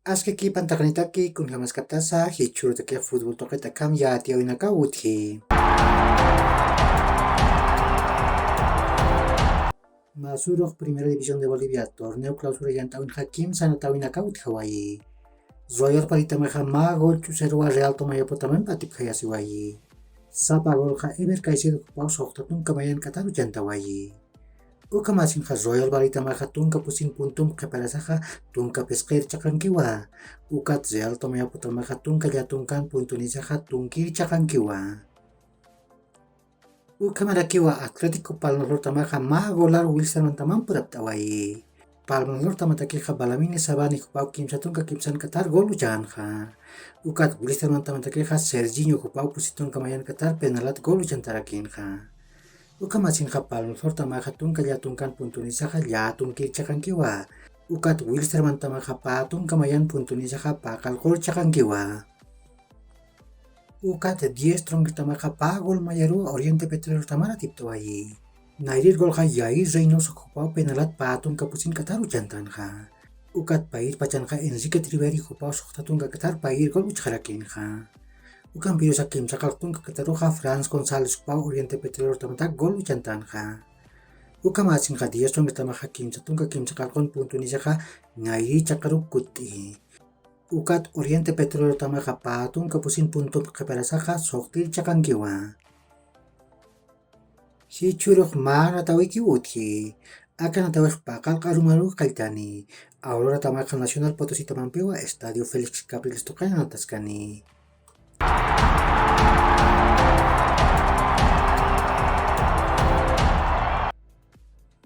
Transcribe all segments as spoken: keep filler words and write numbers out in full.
Aski kipan taqinitaki kunjamaskatasa jichhurutaki futbol tuqit akham yatiyawinakaw utji. Masurux Primera División de Bolivia torneo clausura yant'awinxa kimsa anatawinakaw utjawayi. Royal Palitamaxa mä gol ch'usiruwa Real Tomayapotamampi atipjayasiwayi. Sapa golxa Ever Caicedo jupaw suxta tunka mayank'ataru chantawayi. Ukhamasinxa Royal Palitamaxa tunka pusin puntum qhiparasaxa tunka phisqir chaqankiwa. Ukat Real Tomayapotamamaxa tunka llatunkan puntunisaxa tunkir chaqankiwa. Ukhamarakiwa Atlético Palmaflortamaxa mä golar Wilstermantamam purapt'awayi. Palmaflortamatakixa Balamini Sabani jupaw kimsa tunka kimsank'atar gol uchanxa. Ukat Wilstermantamatakixa Sergiño jupaw pusi tunka mayank'atar penalat gol uchantarakinxa. Ukhamasinxa Palmaflortamaxa tunka llatunkan puntunisaxa llatunkir chaqankiwa. Ukat Wilstermantamaxa pä tunka mayan puntunisaxa pä qalqur chaqankiwa. Ukat diez Tronquitamaxa pä gol mayaruwa Oriente Petrolerotamar atipt'awayi. Nayrir golxa Yair Reynoso jupaw penalat pä tunka pusink'atar uchantanxa. Ukat payir pachanxa Enrique Triveri jupaw suxta tunkak'atar payir gol uchxarakinxa. Ukampirusa kimsa qalqu tunkak'ataruxa Franz González jupaw Oriente Petrolerotamatax gol uchantanxa. Ukhamasinxa diez Tronquitamaxa kimsa tunka kimsa qalqun puntunisaxa nayrir chaqaruk kutt'i. Ukat Oriente Petrolerotamxa pä tunka pusin puntump qhiparasaxa suxtir chaqankiwa. Jichhürux mä anatawinakaw utji. Aka anatawix paqallq arumaru qalltani. Auroratamaxa Nacional Potositamampiwa Estadio Félix Capriles tuqin anataskani.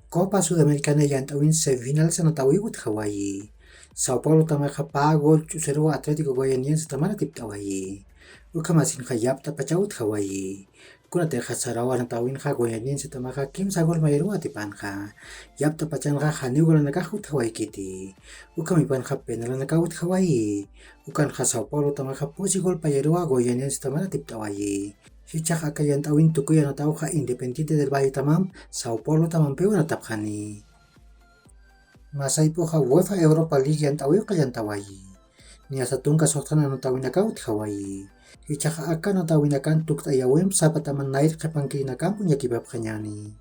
Copa Sudamericana yant'awin semifinal anatawi utjawayi. Sao Paulotamaxa pä gol ch'usiruwa Atlético Goianiensetamar atipt'awayi. Ukhamasinxa yapt'apachaw utjawayi. Kunatixa saraw anatawinxa Goianiensetamaxa kimsa gol mayaruwa atipanxa. Yapt'apachanxa janiw golanakax utjawaykiti. Ukhamipanxa penalanakaw utjawayi. Ukanxa Sao Paulotamaxa pusi gol payaruwa Goianiensetamar atipt'awayi. Jichhax aka yant'awin tukuy anatawxa Independiente del Valletamam Sao Paulotamampiw anatapxani. Masaypuxa UEFA Europa League yant'awiw qalltantawayi. Niyasa tunka suxtan anatawinakaw utjawayi. Jichhax aka anatawinakan tukt'ayawimp sapataman nayr qhipankirinakamp uñakipapxañäni.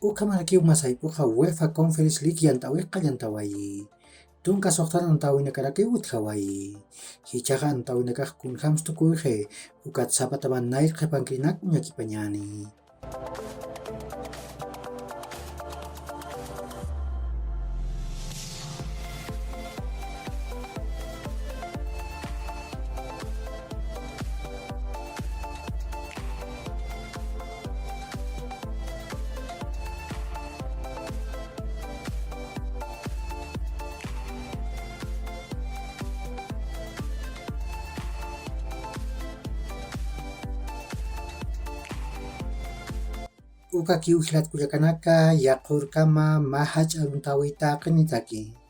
Ukhamarakiw masaypuxa UEFA Conference League yant'awix qalltantawayi. Tunka suxtan anatawinakarakiw utjawayi. Jichhaxa anatawinakax kunjams tukuyxi, ukat sapataman nayr qhipankirinak uñakipañäni. Ukakiw jilat kullakanaka, yaqhürkama mä jach'a aruntäwi taqinitaki.